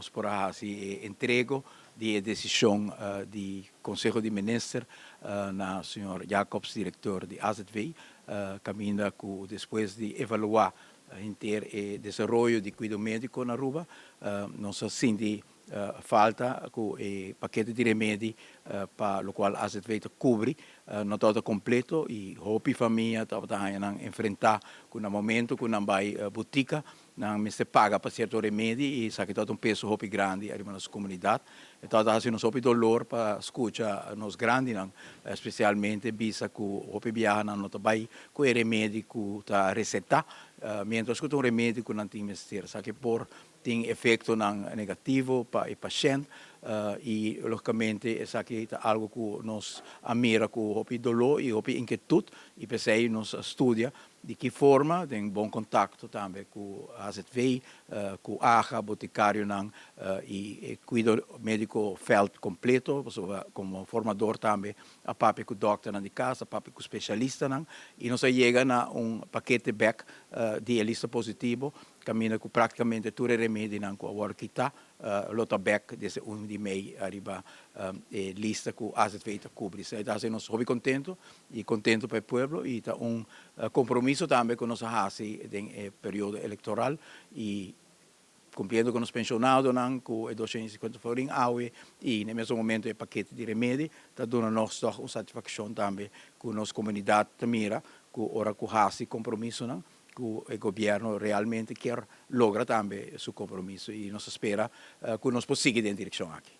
Nos por a hasi e entrego di e desishon di Konseho di Minister na señor Jacobs, direktor di AZV, kaminda ku despues di evaluá henter e desaroyo di kuido médiko na Aruba, nos a sinti falta ku e pakete di remedi pa lokual AZV ta kubri no tabata kompleto i hopi famia tabata haña nan enfrentá ku na momento ku nan bai botika nan mester paga pa sierto remedi i esaki tabata un peso hopi grandi ariba nos komunidat. E tabata hasi nos hopi dolor pa skucha nos grandinan spesialmente bisa ku hopi biaha nan no ta bai ku e remedi ku ta resetá mientras ku ta un remedi ku nan tin mester. Esaki por Tin efectonan negativo pa e pashent y logicamente esaki ta algo cu nos a mira cu hopi dolor y hopi inquietud y p'esey nos a studia di ki forma den bon contacto tambe cu AZV, cu AGA, boticarionan y e cuido medico veld completo pasobra como formador tambe a papia cu dokternan di cas, a papia cu specialistanan y nos a yega na un pakete bek di e lista positivo Kaminda ku praktikamente tur e remedinan ku a wòrdu kitá lo ta bèk desde un di mei ariba e lista ku AZV ta kubri. Esei ta hasi nos hopi kontentu i kontentu pa e pueblo i ta un kompromiso tambe ku nos a hasi den e periodo elektoral i kumpliendo ku nos penshonadonan ku e 250 florin awe i na e mesun momento e pakete di remedi ta duna nos tòg un satisfakshon tambe ku nos komunidat ta mira ku ora ku hasi kompromisonan cu e gobierno realmente kier logra tambe su compromiso y nos ta spera cu nos por sigui den direccion aki.